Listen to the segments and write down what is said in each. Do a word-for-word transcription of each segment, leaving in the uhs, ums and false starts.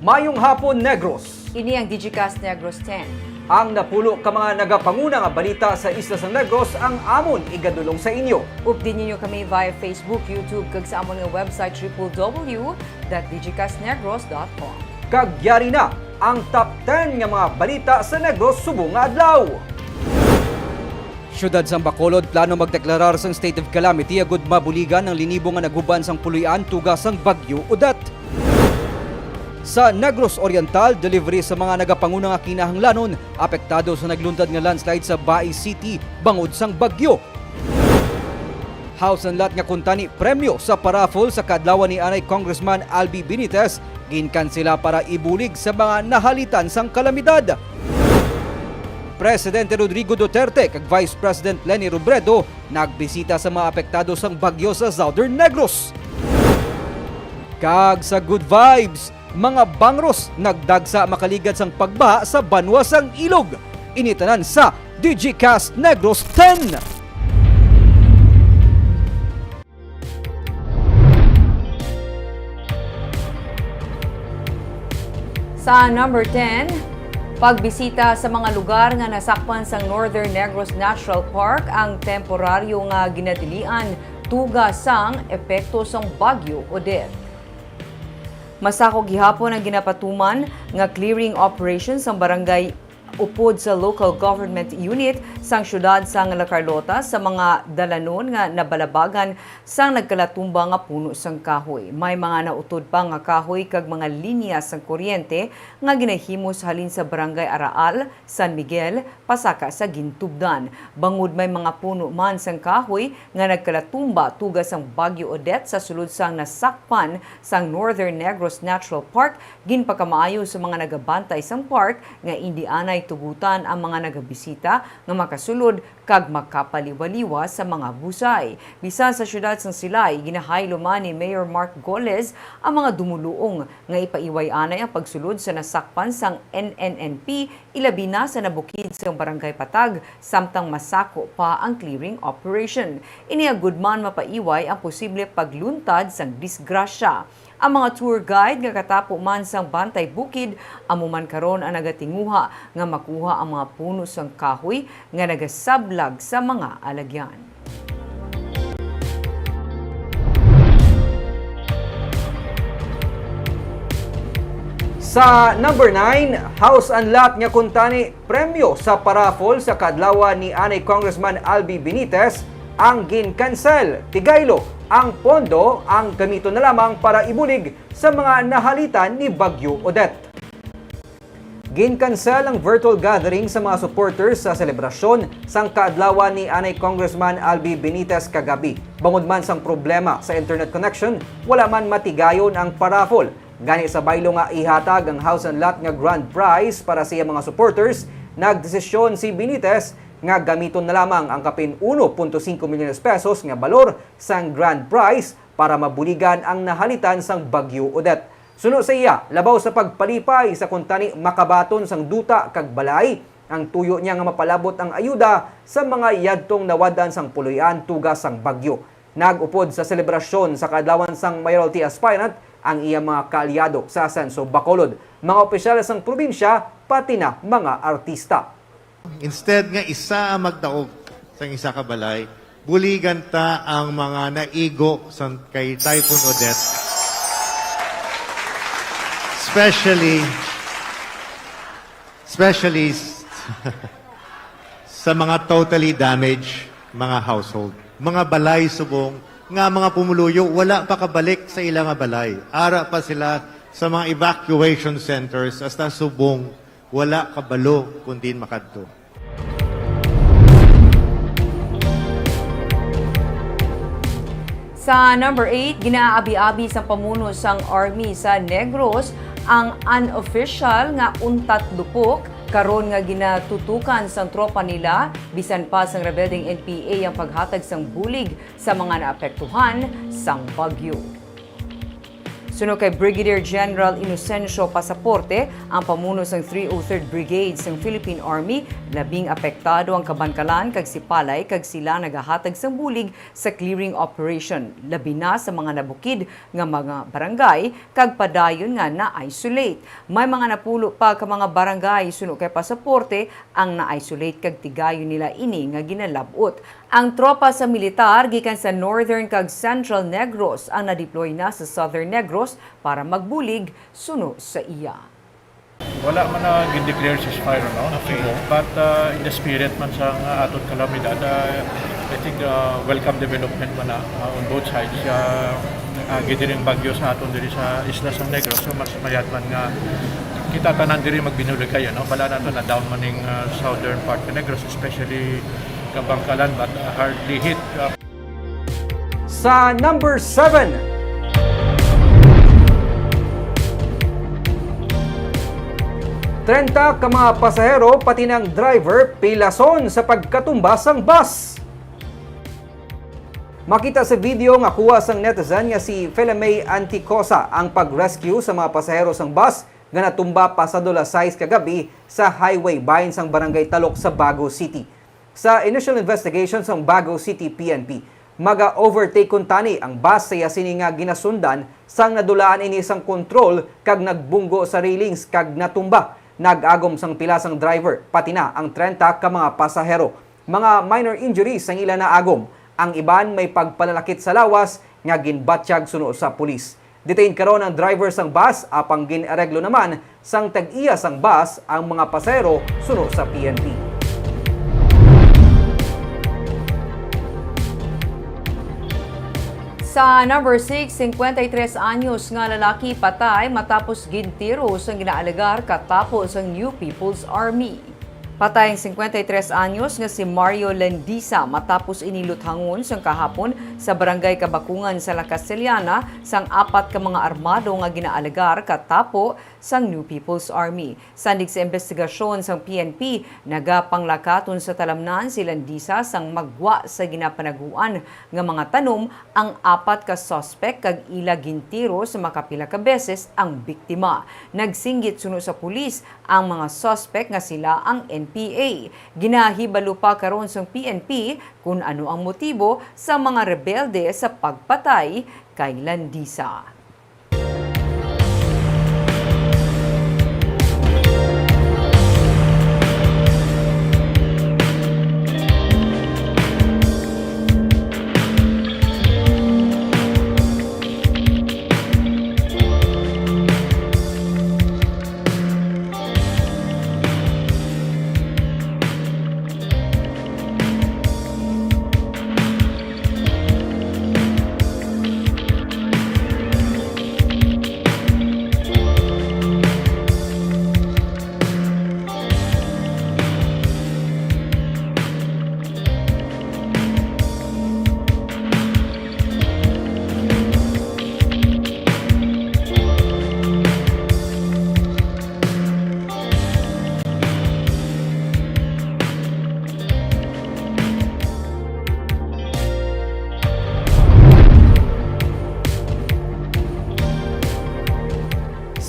Mayong hapon, Negros. Ini ang Digicast Negros ten. Ang napulo ka mga nagapanguna nga balita sa isla sa Negros ang amon igadulong sa inyo. Updi ninyo kami via Facebook, YouTube, kag sa amon nga website, triple W dot digicast negros dot com. Kag yari na ang top ten nga mga balita sa Negros subong nga adlaw. Siyudad sang Bacolod plano magdeklarar sang state of calamity agud mabuligan ang linibo nga naghuban sang puloy-an tuga sang Bagyo Odette. Sa Negros Oriental, delivery sa mga nagapanguna nga kinahanglanon, apektado sa nagluntad nga landslide sa Bai City bangod sang bagyo. House and lot nga kuntani premyo sa paraffle sa kaadlawan ni anay Congressman Albi Benitez ginkansela para ibulig sa mga nahalitan sang kalamidad. Presidente Rodrigo Duterte kag Vice President Leni Robredo nagbisita sa mga apektado sang bagyo sa Southern Negros. Kag sa good vibes, mga bangros nagdagsa makaligad sang pagbaha sa banwa sang Ilog. Ini tanan sa Digicast Negros ten. Sa number ten, pagbisita sa mga lugar nga nasakpan sang Northern Negros Natural Park ang temporaryo nga ginadilian tuga sang epekto sang Bagyo Odette. Masako gihapon ang ginapatuman nga clearing operation sang barangay upod sa local government unit sang siyudad sang La Carlota sa mga dalanon nga nabalabagan sang nagkalatumba nga puno sang kahoy. May mga nautod pa nga kahoy kag mga linya sang kuryente nga ginahimos halin sa Barangay Araal, San Miguel, pasaka sa Gintubdan. Bangod may mga puno man sang kahoy nga nagkalatumba tuga sang Bagyo Odette sa sulod sang nasakpan sang Northern Negros Natural Park, ginpakamaayo sa mga nagabantay sang park nga indi anay tugutan ang mga nagabisita nga makasulod kag makapaliwaliwa sa mga busay. Bisan sa siyudad sang Silay, ginahaylo man ni Mayor Mark Goles ang mga dumoluong nga ipaiway anay ang pagsulod sa nasakpan sang N N N P, ilabi na sa nabukid sang Barangay Patag, samtang masako pa ang clearing operation. Ini agud man mapaiway ang posible pagluntad sang disgrasya. Ang mga tour guide nga katapo man sang bantay bukid, amo man karon ang nagatinguha nga makuha ang mga puno sang kahoy nga nagasablag sa mga alagyan. Sa number nine, house and lot nga kuntani premyo sa paraffle sa kaadlawan ni anay Congressman Albi Benitez ang gin-cancel. Tigaylo, ang pondo ang gamiton na lamang para ibulig sa mga nahalitan ni Bagyo Odette. Gin-cancel ang virtual gathering sa mga supporters sa selebrasyon sang kaadlawan ni anay Congressman Albi Benitez kagabi, bangod man sang problema sa internet connection, wala man matigayon ang paraffle. Gani, sa baylo nga ihatag ang house and lot nga grand prize para sa iya mga supporters, nagdesisyon si Benitez nga gamiton na lamang ang kapin uno punto singko milyones pesos nga balor sang grand prize para mabuligan ang nahalitan sang Bagyo Odette. Suno sa iya, labaw sa pagpalipay sa kuntani makabaton sang duta kag balay, ang tuyo niya nga mapalabot ang ayuda sa mga yadtong nawad-an sang puloy-an tuga sang bagyo. Nag-upod sa selebrasyon sa kaadlawan sang mayoralty aspirant ang iya mga kaalyado sa Asenso Bacolod, mga opisyal sang probinsya, pati na mga artista. Instead nga isa ang magdaog sang isa ka balay, buligan ta ang mga naigo sang kay Typhoon Odette. Especially, especially s-, sa mga totally damaged mga household, mga balay subong nga mga pumuluyo wala pa kabalik sa ila nga balay. Ara pa sila sa mga evacuation centers, hasta subong wala kabalo kon diin makadto. Sa number eight, ginaabi-abi sang pamuno sang Army sa Negros ang unofficial nga untat lupok karon nga ginatutukan sang tropa nila, bisan pa sang rebeldeng N P A ang paghatag sang bulig sa mga naapektuhan sang bagyo. Suno kay Brigadier General Inocencio Pasaporte, ang pamuno sang three oh third Brigade sang Philippine Army, labing apektado ang Kabankalan kag Sipalay, kag sila nagahatag sang bulig sa clearing operation, labi na sa mga nabukid nga mga barangay kag padayon nga na-isolate. May mga napulo pa ka mga barangay, suno kay Pasaporte, ang na-isolate kag tigayon nila ini nga ginalab-ot. Ang tropa sa militar gikan sa Northern kag Central Negros ang nadeploy na sa Southern Negros para magbulig suno sa iya. Wala man na gin-declare ceasefire, no? Okay. But, uh, in the spirit man sa nga aton kalamidad, uh, I think, uh, welcome development man na, uh, on both sides. Uh, agi diri ang bagyo sa aton diri sa isla sang Negros, so mas mayad man nga kita tanan diri magbinulig kayo, no? Bala nato na down man ning, uh, southern part sa Negros, especially Kabankalan, but, uh, hardly hit. Uh, Sa number seven, treinta ka mga pasahero pati ng driver pilason sa pagkatumba sang bus. Makita sa video nga kuha sang netizen nga si Felemay Anticosa ang pag-rescue sa mga pasahero sang bus nga natumba pasado las sais kagabi sa highway bahin sang Barangay Talok sa Bago City. Sa initial investigation sang Bago City P N P, maga-overtake kuntani ang bus sa iya sini nga ginasundan sang nadulaan ini sang kontrol kag nagbunggo sa railings kag natumba. Nag-agom sang pilas ang driver, pati na ang treinta ka mga pasahero. Mga minor injuries ang ila naagom. Ang iban may pagpanalakit sa lawas nga ginbatyag suno sa pulis. Detained karon ang driver sang bus, apang gin-areglo naman sang tag-iya sang bus ang mga pasahero suno sa P N P. Sa number six, singkwenta y tres anyos nga lalaki patay matapos gintiro sang ginaalegar ka tapo sang New People's Army. Patay ang singkwenta y tres anyos nga si Mario Lendisa matapos ini luthangon sang kahapon sa Barangay Kabakungan sa La Castellana sang apat ka mga armado nga ginaalegar ka tapo sang New People's Army. Sandig sa imbestigasyon sang P N P, nagapanglakaton sa talamnan si Lendisa sang maggwa sa ginapanaguan nga mga tanom ang apat ka suspek kag ila gintiro sa makapila ka beses ang biktima. Nagsinggit suno sa pulis ang mga suspek nga sila ang N P A. Ginahibalo pa karon sang P N P kon ano ang motibo sa mga rebelde sa pagpatay kay Lendisa.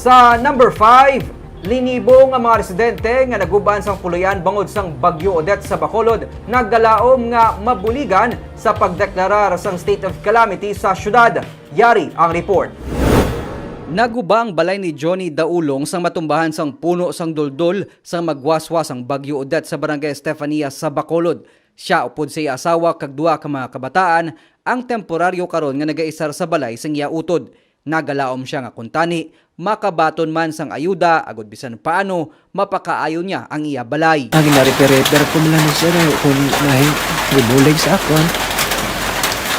Sa number five, linibo nga mga residente nga nagub-an sang puloy-an bangod sang Bagyo Odette sa Bacolod nagalaom nga mabuligan sa pagdeklarar sang state of calamity sa syudad. Yari ang report. Naguba ang balay ni Johnny Daulong sang matumbahan sang puno sang duldol sang magwaswas sang Bagyo Odette sa Barangay Estefania sa Bacolod. Sia upod sa iya asawa kag duha ka mga kabataan ang temporaryo karon nga nagaisar sa balay sang iya utod. Nagalaom sia nga kuntani makabaton man sang ayuda agod bisan paano mapakaayo niya ang iya balay. Ang ginarepair-repair ko man lang, sir, eh, kung nahi-, ibulig sa akon,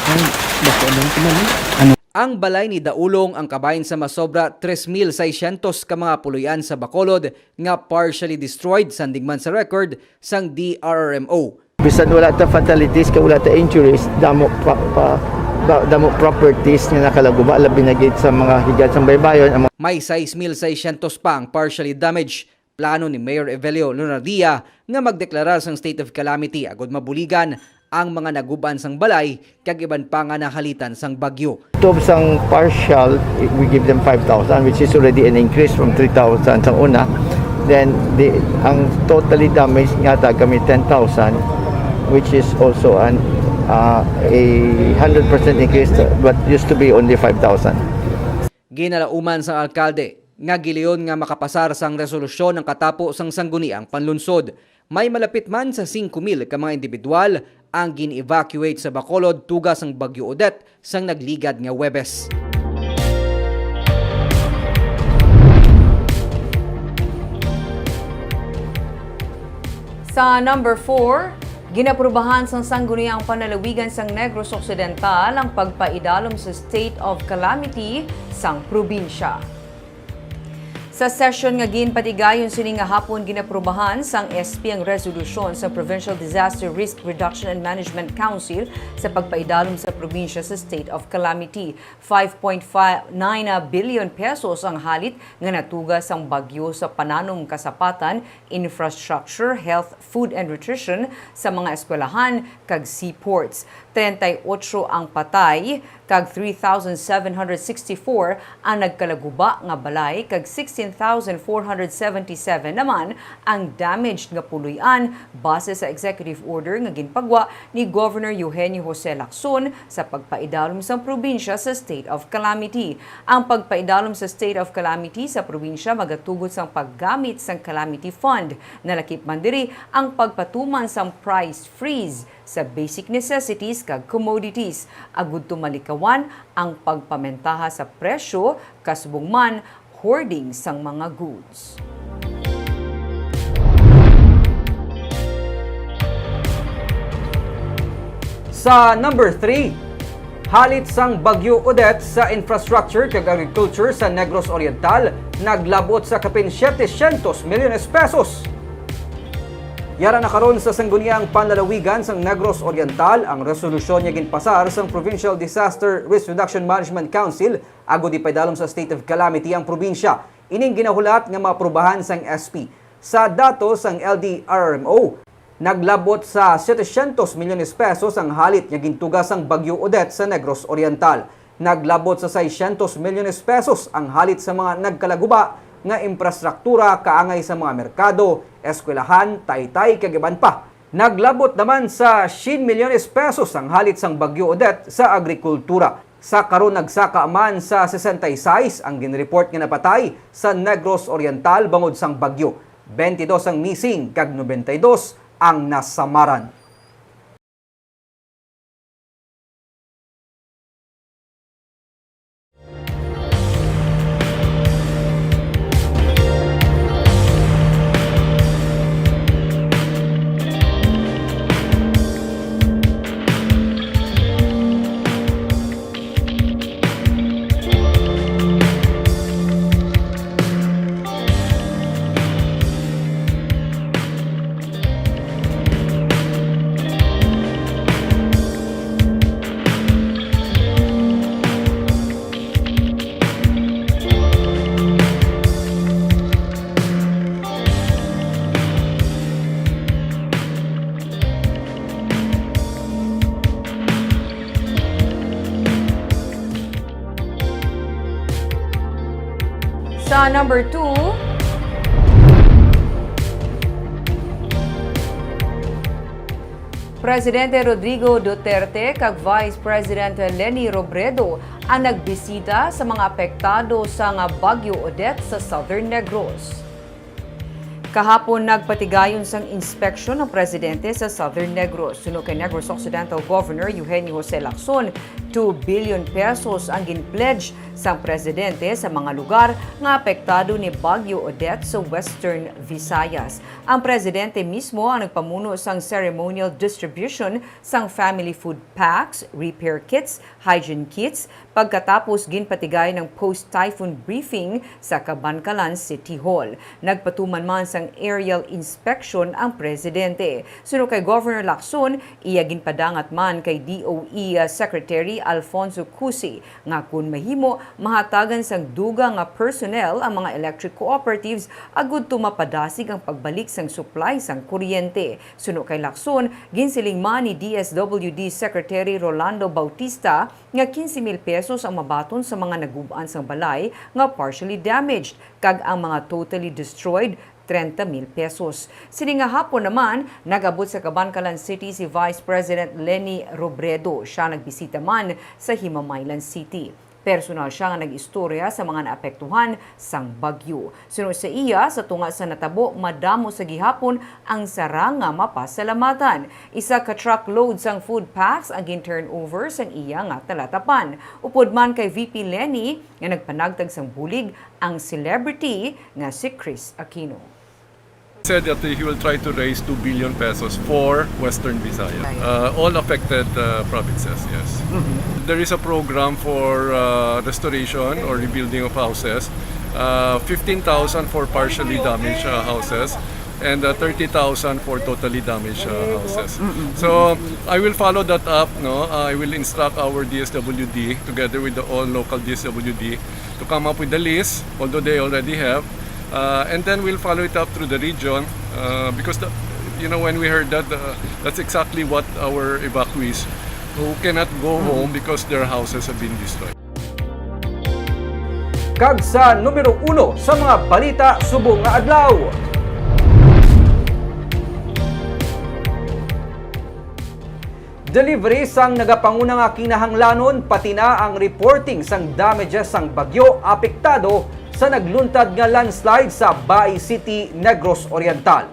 ay, bako lang ko man, eh. Ano? Ang balay ni Daulong ang kabahin sa masobra tres mil seiscientos ka mga puloy-an sa Bacolod nga partially destroyed, sandig man sa record sang D R R M O. Bisan wala ta fatalities, kay wala ta injuries, damo pa, pa, ba-, damo properties nga nakalaguba, labi na gid sa mga higad sang baybayon. Ang mga May sais mil seiscientos pa ang partially damaged. Plano ni Mayor Evelio Lunardia nga magdeklarar sang state of calamity agud mabuligan ang mga nagub-an sang balay kag iban pa nga nahalitan sang bagyo. Tubs sang partial, we give them five thousand, which is already an increase from three thousand sa una. Then, the, ang totally damaged nga taga kami ten thousand, which is also an uh, a hundred percent increase, but used to be only five thousand. Ginalauman sang alkalde nga giliyon nga makapasar sang resolusyon ang katapo sang sangguniang panlunsod. May malapit man sa singko mil ka mga individual ang gin-evacuate sa Bacolod tuga sang Bagyo Odette sang nagligad nga Huwebes. Sa number four, ginaprubahan sang Sangguniang Panlalawigan sang Negros Occidental ang pagpaidalom sa state of calamity sang probinsya. Sa session nga ginpatigayon sini nga hapon, ginaprubahan sang S P ang resolusyon sa Provincial Disaster Risk Reduction and Management Council sa pagpaidalom sa probinsya sa state of calamity. Five point five nine billion pesos ang halit nga natuga sang bagyo sa pananom, kasapatan, infrastructure, health, food and nutrition sa mga eskwelahan kag seaports. Treinta y ocho ang patay kag three thousand seven hundred sixty-four ang nagkalaguba nga balay kag sixteen thousand four hundred seventy-seven naman ang damaged nga puloy-an, base sa executive order nga ginpagwa ni Governor Eugenio Jose Lacson sa pagpaidalom sang probinsya sa state of calamity. Ang pagpaidalom sa state of calamity sa probinsya magatugot sang paggamit sang calamity fund. Nalakip man diri ang pagpatuman sang price freeze sa basic necessities kag commodities, agud to malikawan ang pagpamentaha sa presyo, kasubong man hoarding sang mga goods. Sa number three, halit sang Bagyo Odette sa infrastructure kag agriculture sa Negros Oriental naglabot sa kapin setecientos milyones pesos. Yara na karon sa Sangguniang Panlalawigan sang Negros Oriental ang resolusyon nga ginpasar sang Provincial Disaster Risk Reduction Management Council agud ipaidalom sa state of calamity ang probinsya. Ining ginahulat nga maaprubahan sang S P. Sa datos sang L D R R M O, naglabot sa setecientos milyones pesos ang halit nga gintuga sang Bagyo Odette sa Negros Oriental. Naglabot sa seiscientos milyones pesos ang halit sa mga nagkalaguba nga infrastruktura kaangay sa mga merkado, eskwelahan, taytay, kag iban pa. Naglabot naman sa siyam milyones pesos ang halit sang Bagyo Odette sa agrikultura. Sa karon nagsaka man sa sesenta y seis ang ginreport nga napatay sa Negros Oriental bangod sang bagyo. Twenty-dos ang missing kag nobenta y dos ang nasamaran. Sa number two, Presidente Rodrigo Duterte kag Vice President Leni Robredo ang nagbisita sa mga apektado sang Bagyo Odette sa Southern Negros. Kahapon, nagpatigayon sang inspeksyon ang presidente sa Southern Negros. Suno kay Negros Occidental Governor Eugenio Jose Lacson, two billion pesos ang gin-pledge sang presidente sa mga lugar nga apektado ni Bagyo Odette sa Western Visayas. Ang presidente mismo ang nagpamuno sang ceremonial distribution sang family food packs, repair kits, hygiene kits, pagkatapos ginpatigayon ang post-typhoon briefing sa Kabankalan City Hall. Nagpatuman man sang aerial inspection ang presidente. Suno kay Governor Lacson, iya ginpadangat man kay D O E Secretary Alfonso Cusi nga kon mahimo, mahatagan sang dugang nga personnel ang mga electric cooperatives agud to mapadasig ang pagbalik sang supply sang kuryente. Suno kay Lacson, ginsiling man ni D S W D Secretary Rolando Bautista nga quince mil pesos ang mabaton sa mga nagub-an sang balay nga partially damaged, kag ang mga totally destroyed, treinta mil pesos. Sini nga hapon naman, nag-abot sa Kabankalan City si Vice President Leni Robredo. Siya nagbisita man sa Himamaylan City. Personal siya nga nag-istorya sa mga naapektuhan sang bagyo. Suno sa iya, sa tunga sa natabo, madamo sa gihapon ang sara nga mapasalamatan. Isa ka truckload sang food packs ang gin-turnover sang iya nga talatapan. Upod man kay V P Leni nga nagpanagtag sang bulig, ang celebrity nga si Chris Aquino. Said that he will try to raise two billion pesos for Western Visayas, uh, all affected uh, provinces, yes. There is a program for uh, restoration or rebuilding of houses, uh, fifteen thousand for partially damaged uh, houses, and uh, thirty thousand for totally damaged uh, houses. So I will follow that up, no? I will instruct our D S W D together with the all local D S W D to come up with the list, although they already have, uh, and then we'll follow it up through the region, uh, because the, you know, when we heard that, uh, that's exactly what our evacuees who cannot go home because their houses have been destroyed. Kag sa numero uno sa mga balita subong nga adlaw. Delivery sang nagapanguna nga kinahanglanon, pati na ang reporting sang damages sang bagyo apektado sa nagluntad nga landslide sa Bai City, Negros Oriental.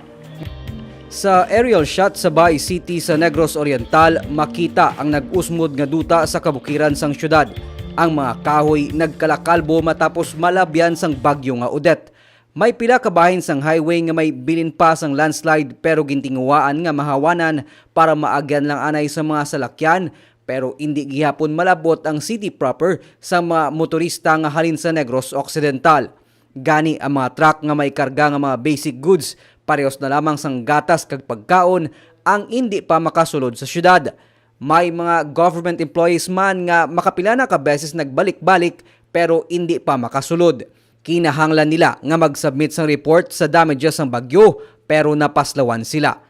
Sa aerial shot sa Bai City sa Negros Oriental, makita ang nag-usmod nga duta sa kabukiran sang syudad. Ang mga kahoy nagkalakalbo matapos malabyan sang bagyo nga Odette. May pila ka bahin sang highway nga may bilin pa sang landslide, pero gintinguhaan nga mahawanan para maagyan lang anay sa mga salakyan, pero indi gihapon malabot ang city proper sa mga motorista nga halin sa Negros Occidental. Gani, ang mga truck nga may karga nga mga basic goods, parehos na lamang sang gatas kag pagkaon, ang indi pa makasulod sa syudad. May mga government employees man nga makapila na ka beses nagbalik-balik pero indi pa makasulod. Kinahanglan nila nga mag-submit sang report sa damages sang bagyo, pero napaslawan sila.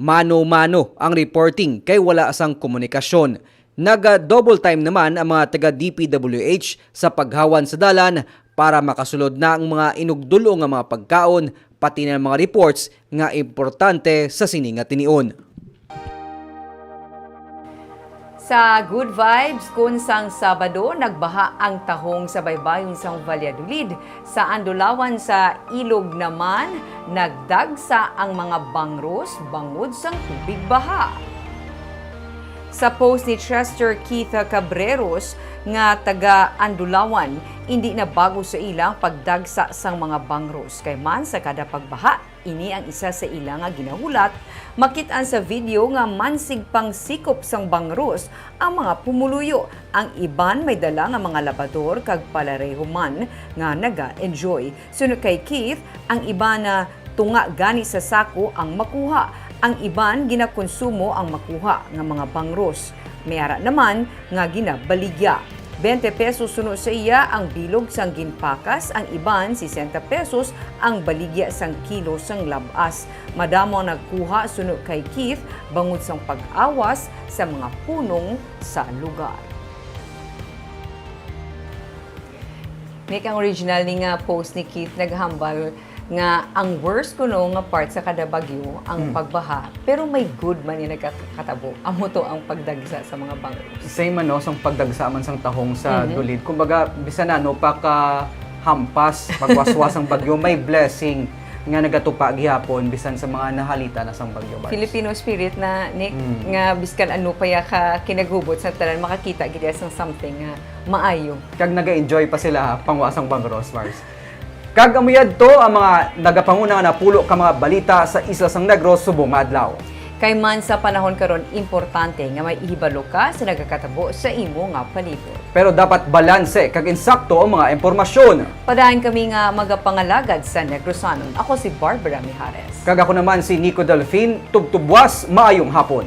Mano-mano ang reporting kay wala sang komunikasyon. Naga-double time naman ang mga taga D P W H sa paghawan sa dalan para makasulod na ang mga inugdul-ong nga mga pagkaon, pati na ang mga reports nga importante sa sini nga tinion. Sa Good Vibes, kun sang Sabado, nagbaha ang tahong sa baybayon sang Valladolid. Sa Andulawan sa Ilog naman, nagdagsa ang mga bangros bangod sang tubig baha. Sa post ni Chester Keith Cabreros nga taga Andulawan, indi na bago sa ila ang pagdagsa sang mga bangros, kay man sa kada pagbaha, ini ang isa sa ila nga ginahulat. Makit-an sa video nga mansig pang sikop sang bangros ang mga pumuluyo. Ang iban may dala nga mga labador kag palareho man nga naga-enjoy. Suno kay Keith, ang iban na tunga gani sa sako ang makuha. Ang iban ginakonsumo ang makuha nga mga bangros. May ara naman nga ginabaligya. Bente pesos suno sa iya ang bilog sang ginpakas, ang iban sesenta pesos ang baligya sang kilo sang lab-as. Madamo ang nagkuha suno kay Keith bangod sang pag-awas sa mga punong sa lugar. Nick, ang original ni nga post ni Keith naghambal nga ang worst kuno nga part sa kada bagyo ang Hmm. pagbaha, pero may good man nga nagkakatabo. Amo to ang pagdagsa sa mga bangros. Same man, no, sang pagdagsa man sang tahong sa Mhm. Dulid. Kumbaga, bisan ano pa ka hampas, pagwaswas ang bagyo, may blessing nga nagatupa gihapon bisan sa mga nahalita na sang bagyo, Barbs. Filipino spirit na, Nick, Mm. nga biskan ano pa ya ka kinaghubot sa tanan, makakita gid ya sang something nga maayo. Kag naga-enjoy pa sila, ha, pangwa sang bangros, Mars. Kag amo yadto ang mga nagapanguna nga napulo ka mga balita sa Isla sang Negros subong nga adlaw. Kay man sa panahon karon, importante nga may ihibalo ka sa nagakatabo sa imo nga palibot. Pero dapat balanse kag insakto ang mga impormasyon. Padayon kami nga magapangalagad sa Negrosanon. Ako si Barbara Mijares. Kag ako naman si Nico Delfin. Tubtubwas, maayong hapon.